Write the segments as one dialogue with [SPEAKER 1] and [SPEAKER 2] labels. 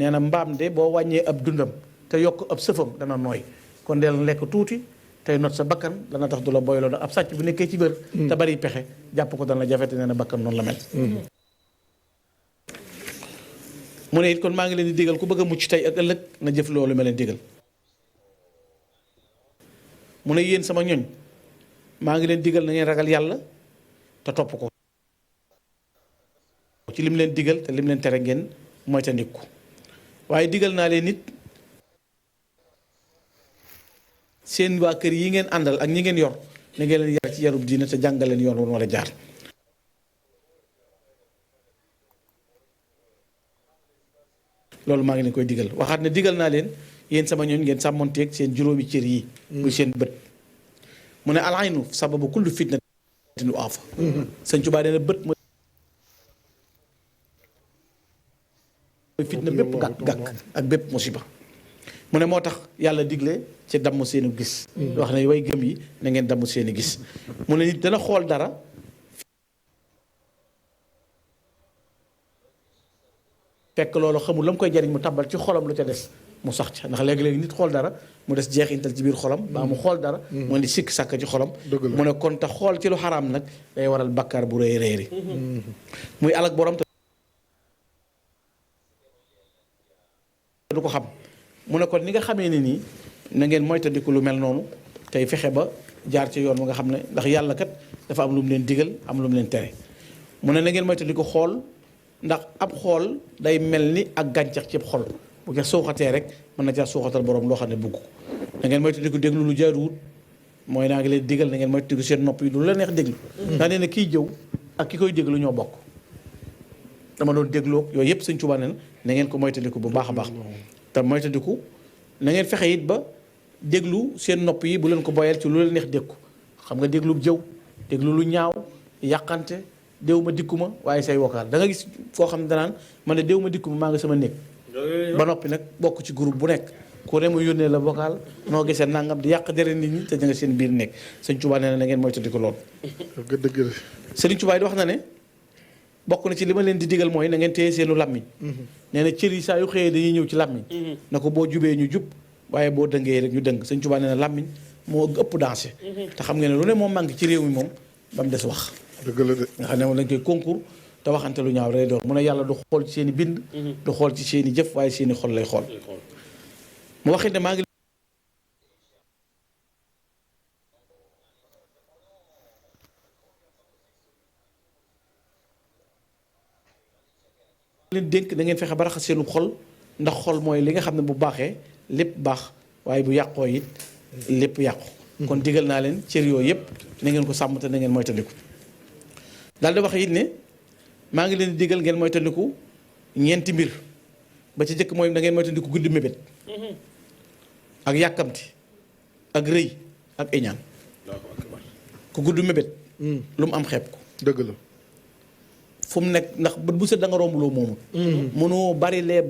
[SPEAKER 1] nee na mbaam de boo wàññee ab dundam te yokk ab sëfam dana nooy kon del lekk tuuti tey not sa bakkan dana tax du la boyloo ndax ab sàcc bu nekkee ci bër te bari pexe jàpp ko dana jafe te nee na bakkan noonu la mel mu ne it kon maa ngi leen di digal ku bëgg a mucc tey ak ëllëg na jëf loolu ma leen digal mu ne yéen sama ñoñ maa ngi leen digal na ngeen ragal yàlla te topp ko ci lim leen digal te lim leen tere ngeen moytandiku waaye digal naa leen nit seen waa kër yi ngeen àndal ak ñi ngeen yor na ngeen leen yar ci yarub diina te jàngal leen yoon woon wala jaar loolu maa ngi leen koy digal waxaat ne digal naa leen yéen sama ñooñ ngeen sàmmonteeg seen juróomi cër yi muy seen bët mu ne alaynu sababu kullu fitnatin wa aafa sëñ Tuubaa nee na bët mooy fitna bépp gàkk ak bépp musiba mu ne moo tax yàlla digle ci damm seeni gis wax ne way gëm yi na ngeen damm seeni gis mu ne nit dana xool dara fekk loolu xamul la mu koy jariñ mu tàbbal ci xolam lu ca des mu sax ca ndax léegi-léegi nit xool dara mu des jeexintal ci biir xolam baa mu xool dara mu ne sikk sàkk ci xolam mu ne kon te xool ci lu xaraam nag day waral bakkaar bu rëy rëy muy alak borom te du ko xam mu ne kon ni nga xamee ni nii na ngeen moytandiku lu mel noonu tey fexe ba jaar ci yoon mu nga xam ne ndax yàlla kat dafa am lu mu leen digal am lu mu leen tere mu ne na ngeen moytandiku xool ndax ab xool day mel ni ak gàncax ci xol bu ca suuxatee rek mën na caa suuxatal borom loo xam ne bugg ko na ngeen moytandiku déglu lu jaaduwut mooy naa ngi leen digal na ngeen moytandiku seen nopp yi lu la neex déglu ndax nee na kiy jëw ak ki koy déglu ñoo bokk dama doon dégloog yooyu yëpp Sëñ Tuubaa nee na ngeen ko moytandiku bu baax a baax te moytandiku na ngeen fexe it ba déglu seen nopp yi bu leen ko boyal ci lu leen neex dégg ko xam nga déglu jëw déglu lu ñaaw yàqante déw ma dikkuma waaye say wokkaal da nga gis foo xam ne danaan man ne déw ma dikkuma maa nga sama néeg ba noppi nag bokk ci groupe bu nekk ku ne mu yónnee la vocal noo gisee nangam di yàq dere nit ñi te da nga seen biir nekk Sëñ Tuubaa nee na ngeen moytandiku lool Sëriñ Tuubaa it wax na ne bokk na ci li ma leen di digal mooy na ngeen téye seenu làmmiñ nee na cër yi saa yu xëyee dañuy ñëw ci làmmiñ na ko boo jubee ñu jub waaye boo dëngee rek ñu dëng Sëñ Tuubaa nee na làmmiñ moo ëpp dansé te xam ngeen ne lu ne moom manqué ci réew mi moom ba mu des wax
[SPEAKER 2] dëgg la de
[SPEAKER 1] nga xam ne moom dañ koy concours te waxante lu ñaaw lay doon mu ne yàlla du xool ci seen i bind du xool ci seen i jëf waaye seen i xol lay xool mu waxit ne maa ngi leen dénk da ngeen fexe ba raxas seenu xol ndax xol mooy li nga xam ne bu baaxee lépp baax waaye bu yàqoo it lépp yàqu kon digal naa leen cër yooyu yëpp na ngeen ko sàmm te na ngeen moytandiku daal di wax it ne maa ngi leen di digal ngeen moytandiku ñeenti mbir ba ci jëkk mooy da ngeen moytandiku guddi mébét ak yàkkamti ak rëy ak iñaan ku gudd mébét lu mu am xeeb ko
[SPEAKER 2] dëgg la
[SPEAKER 1] fu mu nekk ndax bët bu set da nga romb loo moomul mënoo barile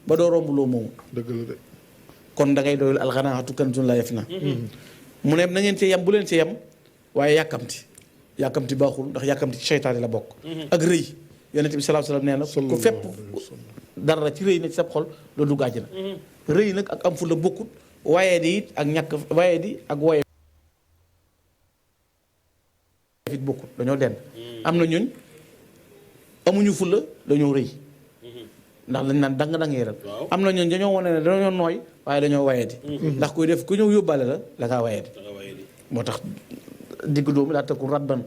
[SPEAKER 1] ba doo romb loo moomul
[SPEAKER 2] dëgg la de
[SPEAKER 1] kon da ngay doyul alxanaatu kanzun laa yafnaa mu ne na ngeen ci yem bu leen ci yem waaye yàkkamti baaxul ndax yàkkamti ci seytaane la bokk ak rëy yonent bi sallallahu alayhi wasallam nee na ku fépp dara ci rëy na ci sab xol loolu dugg àjjana rëy nag ak am fu la bokkut waaye di it ak ñàkk waaye di ak woye fit bokkut dañoo dend am na ñun amuñu fulla dañoo rëy ndax dañ naan dang yeeral am na ñun dañoo wane ne dañoo nooy waaye dañoo wayadi ndax kuy def ku ñëw yóbbaale la ngaa wayadi moo tax diggu doomu daa tëkku ratban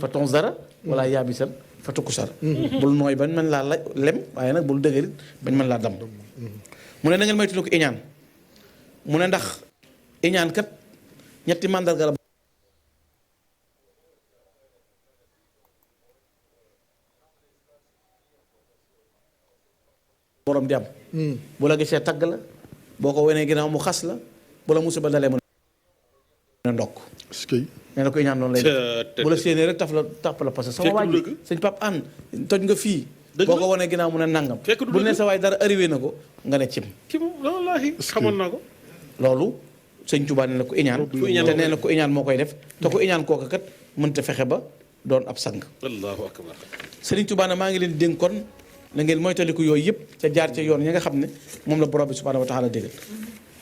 [SPEAKER 1] fa tonzara wala yaabisan fa tukkusara bul nooy bañ mën laa lem waaye nag bul dëgërit bañ mën laa dam mu ne na ngeen moytu ko iñaan mu ne ndax iñaan kat ñetti màndarga la borom di am bu la gisee tagg la boo ko wenee ginnaaw mu xas la bu la musiba dalee mu ne ndokk nee na ko iñaan noonu lay def bu la séenee rek taf la parce que sama waaj sëñ Pape An toj nga fii boo ko wanee ginnaaw mu ne nangam bu ne sa waay dara arrivé na ko nga ne cim
[SPEAKER 2] wallaahi xamoon naa ko
[SPEAKER 1] loolu sëñ Tuubaa nee na ko iñaan te nee na ko iñaan moo koy def te ko iñaan kooka kat mënta fexe ba doon ab sang.
[SPEAKER 2] allahu akbar.
[SPEAKER 1] Sëriñ Tuubaa maa ngi leen di dénk kon na ngeen moytandiku yooyu yëpp ca jaar ca yoon ñi nga xam ne moom la borom bi subhaanahu wa taala déggal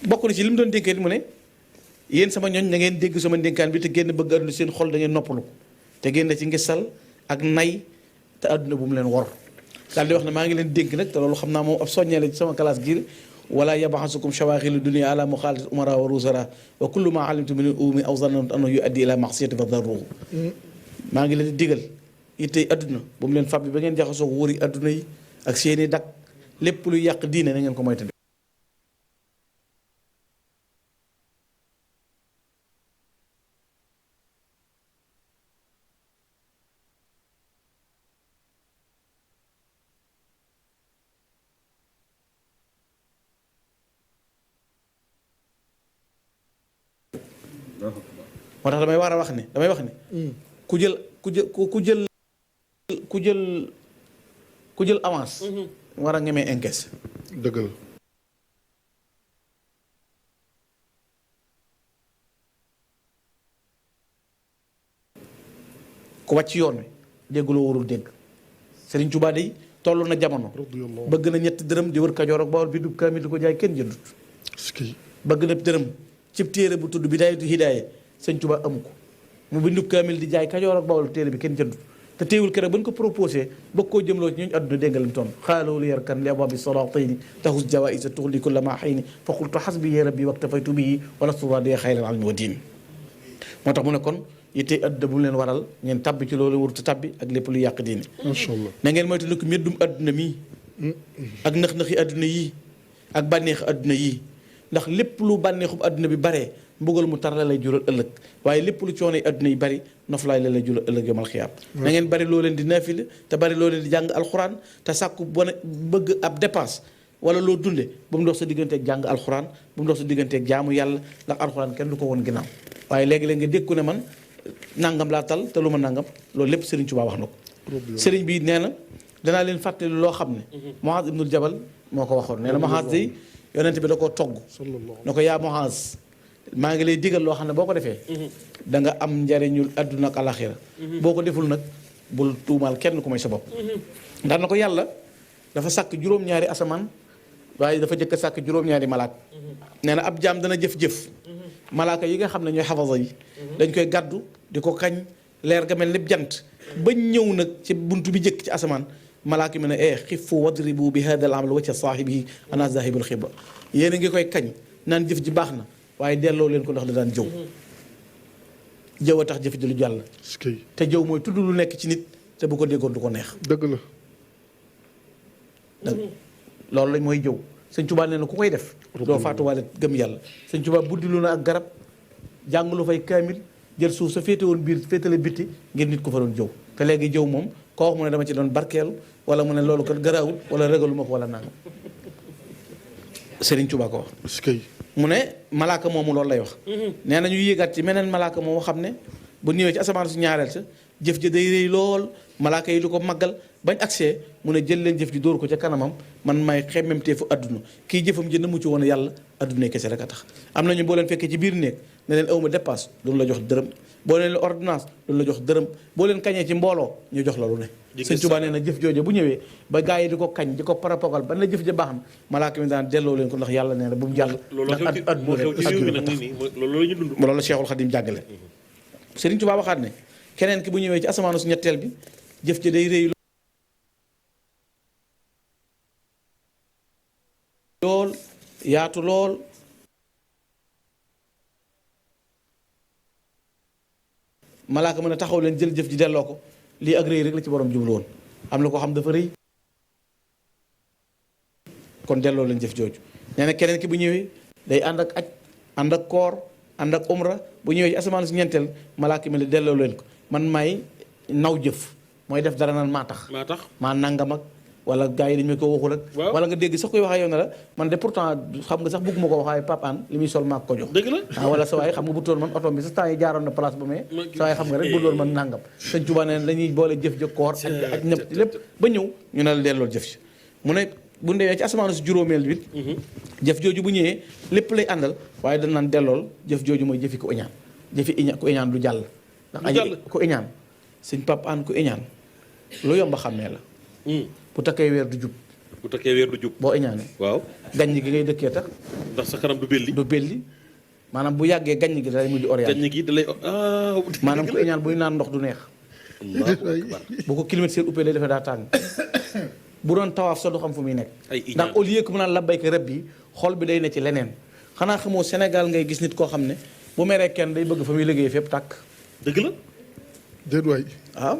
[SPEAKER 1] bokk na ci li mu doon dénkee mu ne yéen sama ñooñ na ngeen dégg sama dénkaan bi te génn bëgg àdduna seen xol da ngeen noppalu ko te génn ci ngisal ak nay te àdduna bu mu leen wor daal di wax ne maa ngi leen dénk nag te loolu xam naa moom ab soññee la ci sama classe giir wala yabaxasukum shawaaxilu dunia ala muxaalat umara wa rusara wa kullu ma alimtu min umi aw zanantu annahu yuaddi ila maxsiyati fa darruhu maa ngi leen di digal ittey àdduna bu mu leen fab bi ba ngeen jaxasoo wóori àdduna yi ak seeni dak lépp lu yàq diine na ngeen ko moytandi moo tax damay wax ne ku jël ku jël avance war a ngemee encaisse
[SPEAKER 2] dëgg la.
[SPEAKER 1] ku wàcc yoon wi dégguloo warul dégg Sëriñ Tuubaa day toll na jamono bëgg na ñetti dërëm di wër Kajoor ak Bawol bi du kaamil di ko jaay kenn jëndut bëgg na dërëm cib téere bu tudd Bidaayatu Hidaaya Sëriñ Tuubaa amu ko mu bindu kaamil di jaay Kajoor ak Bawol téere bi kenn jëndut te teewul keroog ba ñu ko proposé bëgg koo jëmloo ci ñooñu àdduna dégg nga lim toon xaaloo li yarkan li abwaabi salaatayni tahus jawaïsa tuxli kulla ma xayni fa qultu xasbi ya rabbi waktafaytu bihi wala suradee xayral almi wa diin moo tax mu ne kon yitte àdduna bu leen waral ngeen tabbi ci loolu warut a tabbi ak lépp lu yàq diine
[SPEAKER 2] macha allah
[SPEAKER 1] na ngeen moytu ko meddum àdduna mii ak nëx-nëxi àdduna yii ak bànneexi àdduna yii ndax lépp lu bànneexub àdduna bi baree mbugal mu tar la lay jural ëllëg waaye lépp lu coono yi àdduna yi bari noflaay la lay jural ëllëg yomal xiyaam na ngeen bari loo leen di naafile te bari loo leen di jàng alxuraan te sàkku bëgg ab dépense wala loo dunde bu mu dox sa digganteeg jàng alxuraan bu mu dox sa digganteeg jaamu yàlla ndax alxuraan kenn du ko woon ginnaaw waaye léegi-léegi nga dékku ne man nangam laa tal te lu ma nangam loolu lépp Serigne Touba wax na ko Serigne bi nee na danaa leen fàttali loo xam ne Muaz ibnul Jabal moo ko waxoon nee na Muaz day yonent bi da koo togg na ko yaa Muaz maa ngi lay digal loo xam ne boo ko defee da nga am njariñul àdduna ak alaxira boo ko deful nag bul tuumaal kenn ku may sa bopp ndax na ko yàlla dafa sàkk juróom-ñaari asamaan waaye dafa jëkk a sàkk juróom-ñaari malaaka nee na ab jaam dana jëf-jëf malaaka yi nga xam ne ñooy xafasa yi dañ koy gàddu di ko kañ leer ga mel ni jant bañ ñëw nag ci bunt bi jëkk ci asamaan malaaka mi ne xifu wadribu bi hada al amal wacca saahibihi ana zahibul xibba yéen a ngi koy kañ naan jëf ji baax na waaye delloo leen ko ndax da daan jëw jëw a tax jëf ji lu jàll te jëw mooy tudd lu nekk ci nit te bu ko déggoon du ko neex
[SPEAKER 2] dëgg la
[SPEAKER 1] loolu lañ mooy jëw Sëñ Tuubaa nee na ku koy def doo faatuwaale gëm yàlla Sëñ Tuubaa buddilu na ak garab jàng lu fay kaamil jël suuf sa féete woon biir féetale bitti ngir nit ko fa doon jëw te léegi jëw moom koo wax mu ne dama ci doon barkeelu wala mu ne loolu kat garaawul wala régalu ma ko wala nangam Sëriñ Tuubaa ko wax mu ne malaaka moomu loolu lay wax nee na ñu yéegaat ci meneen malaaka moomu xam ne bu ñëwee ci asamaan su ñaareel sa jëf ji day rëy lool malaaka yi du ko màggal bañ agsee mu ne jël leen jëf ji dóor ko ca kanamam man may xemmemteefu adduna kii jëfam ji na mu ci woon yàlla adduna kese rek a tax am nañu boo leen fekkee ci biir néeg ne leen awma dépasse duñu la jox dërëm boo leen ordonnance duñu la jox dërëm boo leen kañee ci mbooloo ñu jox la lu ne Sëñ Tuubaa nee na jëf jooje bu ñëwee ba gaa yi di ko kañ di ko parapogal ba ne la jëf ja baax na malaaka mi daan delloo leen ko ndax yàlla nee na bu mu jàll ndax adduna loolu la Cheikhul Khadim jàngale Sëriñ Tuubaa waxaat ne keneen ki bu ñëwee ci asamaanu su ñetteel bi jëf ji day rëy lool yaatu lool malaaka mën a taxaw leen jël jëf ji delloo ko lii ak rëy rek la ci borom jublu woon am na ko xam dafa rëy kon delloo leen jëf jooju nee na keneen ki bu ñëwee day ànd ak aj ànd ak koor ànd ak umra bu ñëwee ci asamaan su ñeenteel malaaka mi la delloo leen ko man may naw jëf mooy def dara naan maa tax maa nangam ak wala gars yi dañu ma ko waxul ak wala nga dégg sax koy waxee yow ne la man de pourtant xam nga sax bëgguma ko waxaaye papaan li muy sol maa ko jox
[SPEAKER 2] dëgg la
[SPEAKER 1] wala sa waay xam nga bu toon man oto bi sa temps yi jaaroon na place ba mais sa waay xam nga rek bu loolu man nangam Sëñ Tuubaa ne dañuy boole jëf ja koor ak ñëpp lépp ba ñëw ñu ne la delloo jëf ci mu ne bu ndewee ci asamaan si juróomeel bi jëf jooju bu ñëwee lépp lay àndal waaye dañ naan dellool jëf jooju mooy jëfi ko iñaan jëfi iñaan ku iñaan du jàll ndax aji ku iñaan sëñ Pape Hann ku iñaan lu yomb a xàmmee la. bu takkee weer du jub.
[SPEAKER 2] bu takkee weer du jub.
[SPEAKER 1] boo iñaanee.
[SPEAKER 2] waaw
[SPEAKER 1] gaññ gi ngay dëkkee tax.
[SPEAKER 2] ndax sa kanam du belli.
[SPEAKER 1] du belli maanaam bu yàggee gaññ gi dalay mujj orienté.
[SPEAKER 2] gaññ gi dalay
[SPEAKER 1] maanaam ku iñaan buy naan ndox du neex. bu ko climatiseur uppee day defee daa tàng. bu doon tawaaf sa du xam fu muy nekk. ndax au lieu que mu naan labbayka rabbi xol bi day ne ci leneen. xanaa xamoo Sénégal ngay gis nit koo xam ne bu meree kenn day bëgg fa muy liggéey fépp tàkk.
[SPEAKER 2] dëgg la.
[SPEAKER 3] déet waay.
[SPEAKER 1] waaw.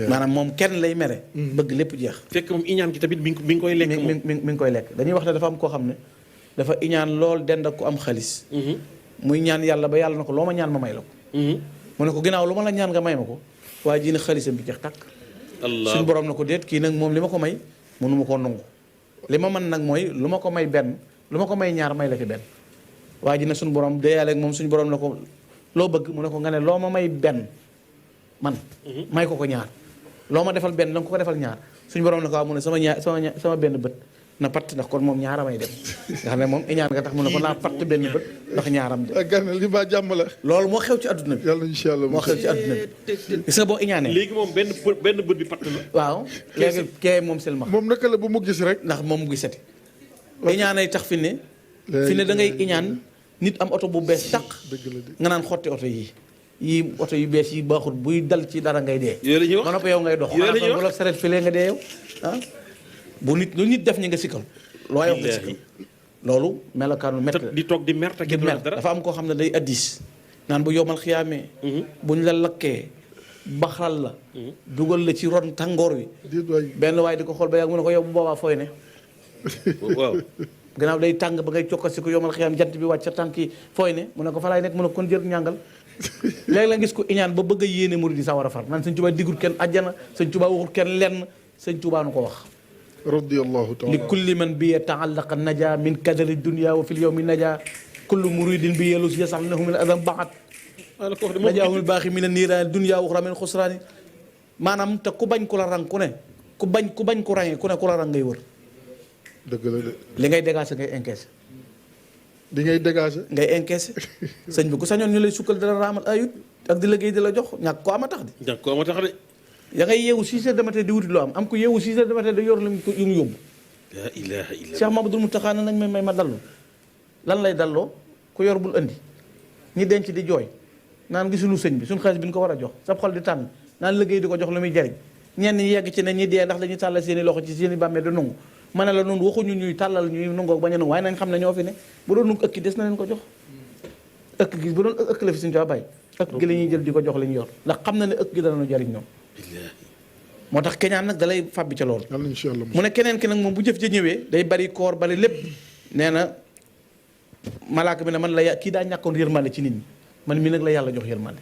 [SPEAKER 1] maanaam moom kenn lay mere. bëgg lépp jeex.
[SPEAKER 2] fekk moom iñaan gi tamit mi ngi koy lekk moom
[SPEAKER 1] mi ngi koy lekk dañuy wax ne dafa am koo xam ne dafa iñaan lool dend ak ku am xaalis. muy ñaan yàlla ba yàlla na ko loo ma ñaan ma may la ko. mu ne ko ginnaaw lu ma la ñaan nga may ma ko waaye ji ne xaalisam bi jeex tàkk. suñu borom na ko déet kii nag moom li ma ko may mënu ma koo nangu. li ma mën nag mooy lu ma ko may benn lu ma ko may ñaar may la ci benn waa ji ne suñu borom deyaaleeg moom suñu borom na ko loo bëgg mu ne ko nga ne loo ma may benn man may ko ñaar loo ma defal benn danga ko defal ñaar suñu borom na ko waaw mu ne sama benn bët na patt ndax kon moom ñaara may dem nga xam ne moom iñaan nga tax mu ne ko naa patt benn bët ndax ñaaram dem.
[SPEAKER 3] gànna li ba jàmm la.
[SPEAKER 1] loolu moo xew ci adduna bi.
[SPEAKER 3] yàlla incha allah
[SPEAKER 1] moo xew ci adduna bi. gis nga boo iñaanee.
[SPEAKER 2] léegi moom benn bët bi patt la.
[SPEAKER 1] waaw léegi kee moom selma.
[SPEAKER 3] moom naka la bu mu gis rek.
[SPEAKER 1] ndax moom mu gisati. iñaanay tax fi ne da ngay iñaan nit am oto bu bees tàq.
[SPEAKER 3] dëgg la
[SPEAKER 1] nga naan xotti oto yii oto yu bees yi baaxul buy dal ci dara ngay dee.
[SPEAKER 2] yooyu la ñuy wax
[SPEAKER 1] ba noppi yow ngay dox.
[SPEAKER 2] yooyu la ñuy wax
[SPEAKER 1] bu la saret filee nga dee yow ah. bu nit lu nit def ñi nga sikkal. loo yow nga sikkal loolu melokaanu métti la.
[SPEAKER 2] di toog di mer te kenn dara
[SPEAKER 1] dafa am koo xam ne day addis naan bu yomal xiyaamee. buñ la lakkee baxal la. dugal la ci ron tàngoor wi. benn waaye di ko xool ba yàgg mu ne ko yow bu boobaa fooy ne.
[SPEAKER 2] waaw.
[SPEAKER 1] gannaaw day tàng ba ngay cokkasi ko yomal xiyaam jant bi wàcc sa tànk yi fooy ne mu ne ko fa laay nekk mu ne ko kon jër ñàngal. léegi la gis ko iñaan ba bëgg a yéene murid yi sa war a far naan sëñ Tuubaa digul kenn àjjana sëñ Tuubaa waxul kenn lenn sëñ Tuubaa nu ko wax.
[SPEAKER 3] radiyallahu taala
[SPEAKER 1] li kulli man bi ta'allaqa naja min kadari dunya wa fil yawmi naja kullu muridin bi yelus yasam lahu min adam baxat najaahul baaxi min an-niiraan dunya wa uxra min xusraani maanaam te ku bañ ku la rang ku ne ku bañ ku rangee ku ne ku la rang ngay wër.
[SPEAKER 3] dëgg la de.
[SPEAKER 1] li ngay dégager ngay encaisser.
[SPEAKER 3] di ngay dégager.
[SPEAKER 1] ngay encaisser sëñ bi ku sañoon ñu lay sukkal dara raamal ayut ak di liggéey di la jox ñàkk ko ama tax di.
[SPEAKER 2] ñàkk ko ama tax de.
[SPEAKER 1] ya ngay yeewu 6 heures de matin di wuti loo am ku yeewu 6 heures de matin da yor lu mu yóbbu.
[SPEAKER 2] la ilaha illallah.
[SPEAKER 1] Cheikh Mamadou Mountakha nañ may ma dallu lan lay dalloo ku yor bul andi ñi denc di jooy naan gisuñu sëñ bi suñu xaalis bi ñu ko war a jox sab xol di tànn naan liggéey di ko jox lu muy jariñ ñenn ñi yegg ci ne ñi dee ndax dañuy tàllal seen i loxo ci seen i bàmmee di nungu ma ne la noonu waxuñu ñuy tàllal ñuy nungoo bañ a nungu waaye nañ xam ne ñoo fi ne bu doon nungu ëkki des na leen ko jox ëkk gi bu doon ëkk la fi suñu caa bàyyi ëkk gi la ñuy jël di ko jox li ñu yor ndax xam na ne ëkk gi danañu jariñ ñoom moo tax keñaan nag dalay fàbbi ca loolu mu ne keneen ki nag moom bu jëf ja ñëwee day bari koor bari lépp nee na malaaka bi ne man la kii daa ñàkkoon yërmande ci nit ñi man mii nag la yàlla jox yërmande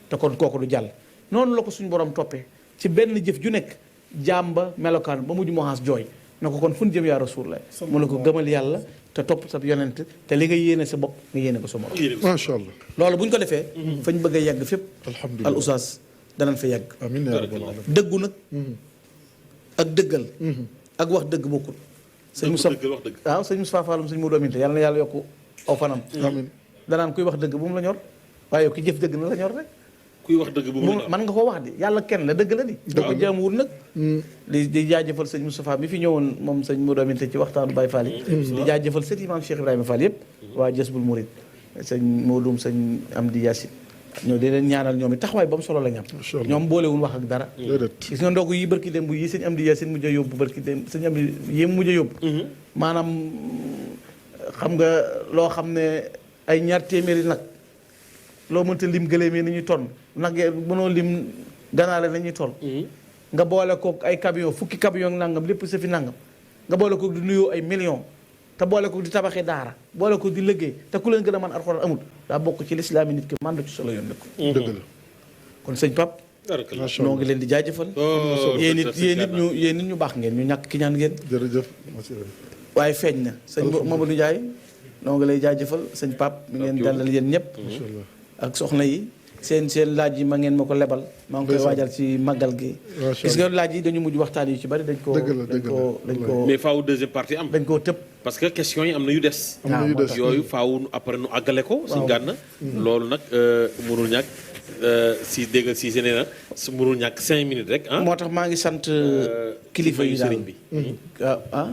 [SPEAKER 1] te kon kooku du jàll noonu la ko suñu borom toppee ci benn jëf ju nekk jaam ba melokaan ba mujj moxaas jooy na ko kon fu ñu jëm yaa Rasulullah mu ne ko gëmal yàlla te topp sa yonent te li nga yéene sa bopp nga yéene ko sa morom
[SPEAKER 3] macha allah
[SPEAKER 1] loolu bu ñu ko defee fañ bëgg a yegg fépp
[SPEAKER 3] alhamdulilah
[SPEAKER 1] al oustaz danañ fa yegg
[SPEAKER 3] amiin yaa rabbal aalamiin
[SPEAKER 1] dëggu nag ak dëggal ak wax dëgg bokkul sëñ Moussa waaw sëñ Moussa Fallum sëñ Modou Aminta yàlla na yàlla yokku aw fanam
[SPEAKER 3] amiin
[SPEAKER 1] danaan kuy wax dëgg bu mu la ñor waaye yow ki jëf dëgg na la ñor rek
[SPEAKER 2] kuy wax dëgg bu mu
[SPEAKER 1] mën nga ko wax di yàlla kenn la dëgg la di da ko jaamuwul nag di jaajëfal sëñ Moustapha mi fi ñëwoon moom sëñ Modou Aminta ci waxtaanu Baye Fall yi di jaajëfal sët Imam Cheikh Ibrahima Fall yëpp waa Jazbul Murid sëñ Modou sëñ Amdi Yacine ñoo di leen ñaanal ñoom it taxawaay ba mu solo la ñam ñoom boolewul wax ak dara gis nga ndogu yi barki dem bu yi sëñ Amdi Yacine mujj a yóbbu barki dem sëñ Amdi yi mujj a yóbbu maanaam xam nga loo xam ne ay ñaar téeméeri nag loo mënta lim gëléem yi ni ñuy tonn nag mënoo lim ganaale la ñuy toll nga boole kook ay camion fukki camion nangam lépp sa fi nangam nga boole kook di nuyoo ay millions te boole kook di tabaxee daara boole kook di liggéey te ku leen gën a mën alxuraan amul daa bokk ci lislaam yi nit ki man da ci solo yoon dëkk
[SPEAKER 3] dëgg la
[SPEAKER 1] kon sëñ Pape noo ngi leen di jaajëfal yéen nit ñu baax ngeen ñu ñàkk ki ñaan ngeen
[SPEAKER 3] jërëjëf
[SPEAKER 1] waaye feeñ na sëñ Mamadou Ndiaye noo ngi lay jaajëfal sëñ Pape mi ngeen dalal yéen ñëpp ak soxna yi seen laaj yi ma ngeen ma ko lebal maa ngi koy waajal ci màggal gi gis nga laaj yi dañu mujj waxtaan yu ci bari dañ ko
[SPEAKER 2] mais faaw deuxième partie am
[SPEAKER 1] dañ koo tëb
[SPEAKER 2] parce que question yi am na yu des
[SPEAKER 3] am na yu des
[SPEAKER 2] yooyu faaw après nu àggale ko suñ gànna loolu nag mënul ñàkk si dégg si nee na su mënul ñàkk 5 minutes rek ah.
[SPEAKER 1] moo tax maa ngi sant kilifa yi daal
[SPEAKER 2] sëriñ bi.
[SPEAKER 1] ah